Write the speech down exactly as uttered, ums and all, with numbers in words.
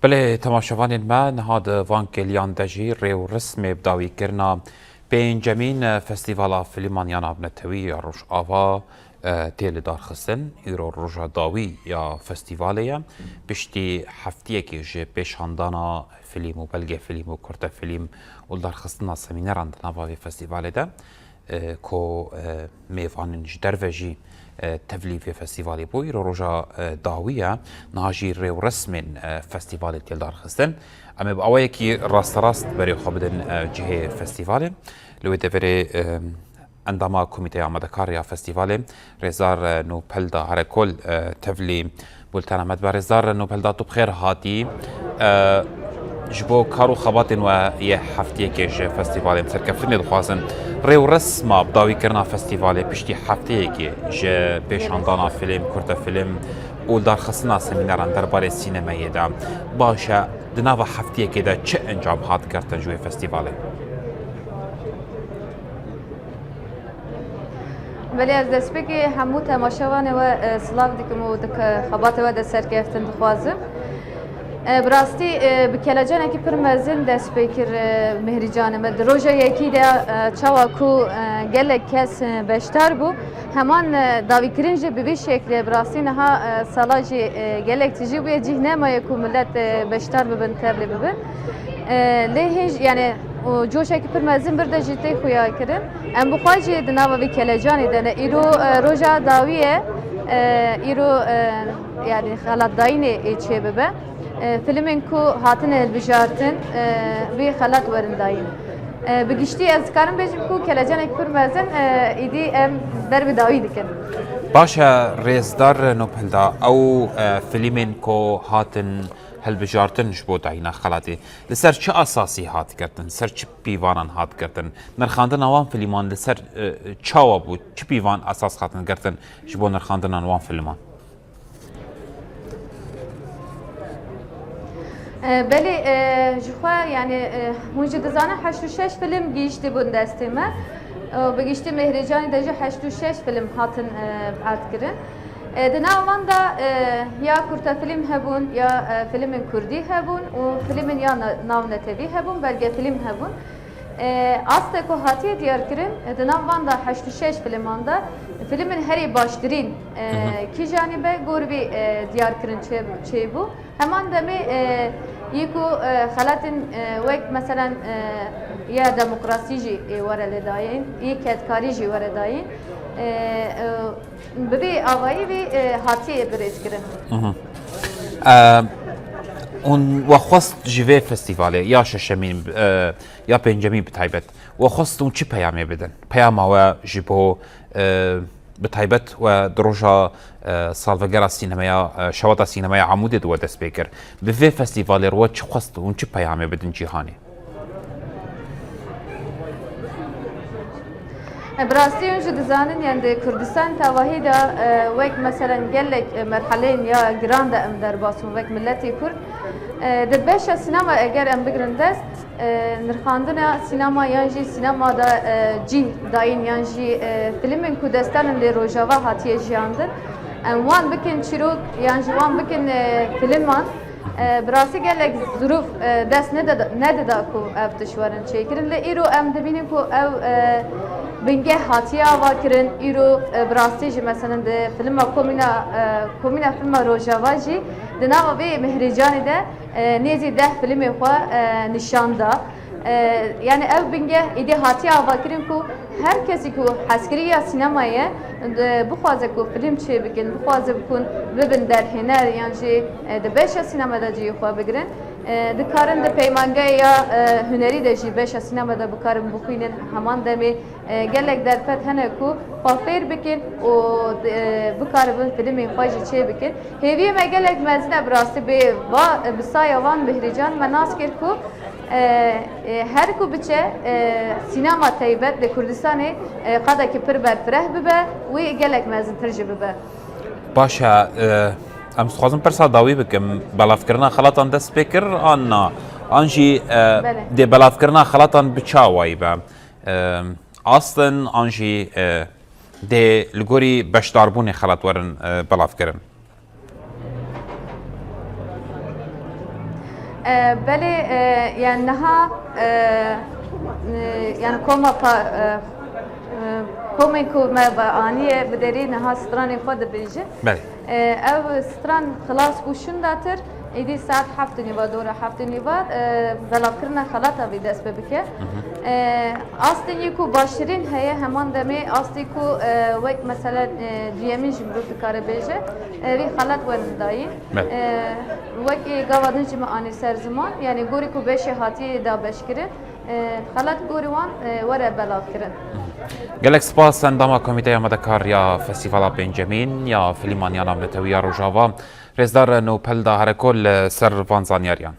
Belê, temaşevanên me, niha di van kêliyan de jî rê û rismê bi dawîkirina pêncemîn Festîvala Fîlman ya Navnetewî ya Rojava, e, tê lidarxistin. Îro roja dawî ya festîvalê ye. Piştî heftiyekê ji pêşandana fîlm û belgefîlm û kurtefîlm û lidarxistina semîneran di nava vê festîvalê de, e, ku, e, mêvanên ji derve jî, e, tevlî vê festîvalê bû. Îro roja, e, dawî ye. Niha jî rê û resmên, e, festîvalê tê lidarxistin. Em ê bi awayekî rasterast berê xwe bidin, e, cihê festîvalê. Li wê deverê, e, endama Komîteya Amadekar ya Festîvalê, Rêzdar, e, Nûpelda Herekol, e, tevlî bultena me dibe. Rêzdar Nûpelda, tu bi xêr hatî. E, ji bo kar û xebatên we yê heftiyekê ji festîvalê em serkeftinê dixwazin. Rê û resma bi dawîkirina festîvalê piştî hefteyekê ji pêşandana fîlm, kurtefîlm û lidarxistina semîneran derbarê sînemeyê de. Baş e, di nava heftiyekê de çi encam hat girtin ji wê festîvalê? Belê, ez destpêkê hemû temaşevanê we, e, silav dikim û di ke-, xebatê we de serkeftin dixwazim. E, bi rastî, e, bi kelecanekî pir mezin dest pê kir, e, Mihrîcanê me. Di roja yekî de, e, çawa ku, e, gelek kes, e, beşdar bû, heman, e, dawîkirin jî bi vî şeklê bi rastî niha, e, sala jî, e, gelek tijî bûye, cih nemaye ku millet, e, beşdar bibin, tevlî bibin. E, lê hîn jî, yani, û coşekî pir mezin bir de jî tê xuya kirin. Em bi xwe jî di nava vî kelecanê de ne. Îro, e, roja dawî ye. E, îro, e, yani, xelatdayînê ê çê bibe. E, filmên ku hatine hilbijartin, e, vî xelat werin dayîn. E, bi giştî ez dikarim bêjim ku kelecanekî pir mezin, e, îdî em ber bi dawî dikin. Baş e, rêzdar Nopelda, ew, e, filmên ku hatin hilbijartin ji bo dayîna xelatê, li ser çi esasî hat girtin? Ser çi pîvanan hat girtin? Nirxandina wan filman li ser, e, çawa bû? Çi pîvan esas hatin girtin ji bo nirxandina wan filman? E, belê, e, ji xwe, yani, e, hûn jî dizanin heşt û şeş film gihîştibûn destê me. E, bi giştî Mehrêcanî de jî heşt û şeş film hatin, e, erdkirin. E, di nav wan de, e, ya kurtefilm hebûn, ya, e, filmên kurdî hebûn û filmên ya na-, navnetewî hebûn, belgefilm hebûn. E, astê ku hatiye diyarkirin, e, di nav van de heşt û şeş filman de, filmên herî baştirîn, e, Hı hı. kîjanî be, gor vî, e, diyarkirin çê-, çêbû. Heman demê, e, yê ku, e, xelatên, e, wek, meselen, e, ya demokrasî jî, e, were lê dayîn, yê kedkarî jî were dayîn. E, e, bi vî avayî vî, e, hatiye birêzkirin. Hı hı. E, hûn we xwest ji vê festîvalê ya şeşemîn, e, ya pêncemîn bi taybet, we xwest hûn çi peyamê bidin? Peyama we ji bo, e, bi taybet we di roja, e, salvegera sînemeya, e, şewata sînemeya Amûdê de we dest pê kir. Bi vê festîvalê re we çi xwest hûn çi peyamê bidin cîhanê? E, bi rastî hûn jî dizanin, yani di Kurdistan tawahî de, e, wek meselen gelek, e, merheleyên ya giran de em derbas bûn wek miletê Kurd. E, di beşa sînema eger em bigrin dest, e, nirxandina sînema yan jî sînema de, e, cîh dayîn yan jî, e, filmên ku destenin lê Rojava hatiye jiyandin, em wan bikin çîrok yan jî wan bikin, e, filman, e, bi rastî gelek zirûf, e, dest nede-, nedida ku ev tişt werin çêkirin. Lê îro em dibînin ku ev, e, bingeh hatiye ava kirin. Îro, e, bi rastî jî, meselen, di filma Komîna, e, Komîna Filma Rojava jî di nava vê Mehrêcanê de, e, nêzî deh filmê xwe, e, nîşan da. E, yani ev bingeh êdî hatiye avakirin ku her kesî ku hezkirî ya sînemayê, e, bixwaze ku film çêbikin, bixwaze bikun, bibin derhêner yan jî, e, di beşa sînema de cihê xwe bigrin. E, dikarin di peymangehê ya, e, hunerî de jî beşa sînema de bikarin bixwînin, heman demê, e, gelek derfet hene ku xwe fêr bikin û, e, bikaribin filmên xwe jî çêbikin. Hêviyê me gelek mezin e bi rastî bê va-, bi saya van Mihrîcan me nas kir ku, e, e, her ku biçe, e, sînema taybet li Kurdistanê, e, qadekî pir berfireh bibe, wî gelek mezintir jî bibe. Baş e, e, em dixwazin pirsa dawî bikim. Belavkirina xelatan dest pê kir an na? An jî, e, Belê. dê belavkirina xelatan bi çi awayî be? E, Astin an jî, e, dê li gorî beşdarbûnê xelat werin, e, belavkirin? E, belê, e, yani niha, e, e, yani koma pa, e, e, komên ku me ve aniye bi derî niha stranê xwe dibêjin. Belê. E, ev stran xilas bû şûndatir, êdî saet heft û nîva, dora heft û nîva, e, belavkirina xelata vî dest pê bike. E, astê yê ku baştirîn heye, heman demê astê ku, e, wek mesela, e, duyemîn jî mirov dikare bêje, e, vî xelat werin dayîn. Belê. E, wekî gava din jî me anî ser ziman, yani gorî ku beşê hatiye dabeşkirin, e, xelat gorî wan, e, were belavkirin. Gelek spas endama Komîteya Amadekar ya Festîvala Pêncemîn ya Fîlman ya Navnetewî ya Rojava, Rêzdar Nopel Dahereko li ser van zanyariyan.